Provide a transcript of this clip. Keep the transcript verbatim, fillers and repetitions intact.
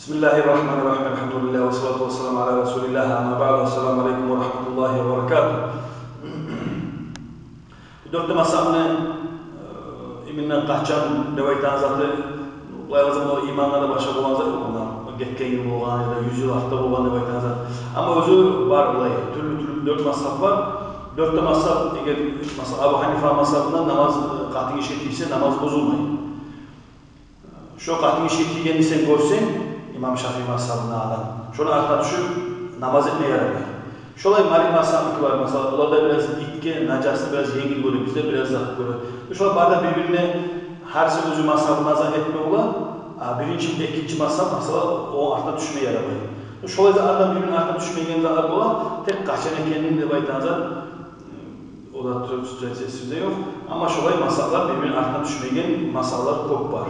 بسم الله الرحمن الرحيم. الحمد لله والصلاة والسلام على رسول الله. أما بعد. السلام عليكم ورحمة الله وبركاته. Дёрт де мазгьабны, э, именно къачан деп айтагъан заты, булай алсакъ, о иманлар да башгъа болгъан зат ёкъ, онда гетген йыл болгъан яда юз йыл артда болгъан деп айтагъан зат. Амма оьзю бар булай, тюрлю-тюрлю дёрт мазгьаб бар. Дёрт де мазгьаб, эгер, масала, Абу Гьанифа мазгьабында намаз, э, къатын гишиге тийсе, намаз бузулмай. Шо къатын гишиге тийгенни сен гёрсенг, имам Шафии мазгьабында адам, шону артына тюшюп намаз этме ярамай. Шолай Малик мазгьабныки бар, масала, олар да бираз итге, нажасны бираз енгил гёре, бизде бираз зат гёре. Шолар бары да бир-бирине, гьариси оьзю мазгьабына зат этме бола, а биринчи, экинчи мазгьаб, масала, ону артына тюшме ярамай. Шолай зат адам бир-бирине артына тюшмейген зат бола, тек къачан экенин деп айтагъан зат, о да тюрк сюресинде ёкъ. Амма шолай масъалалар, бир-бирини артына тюшмейген масъалалар кёп бар.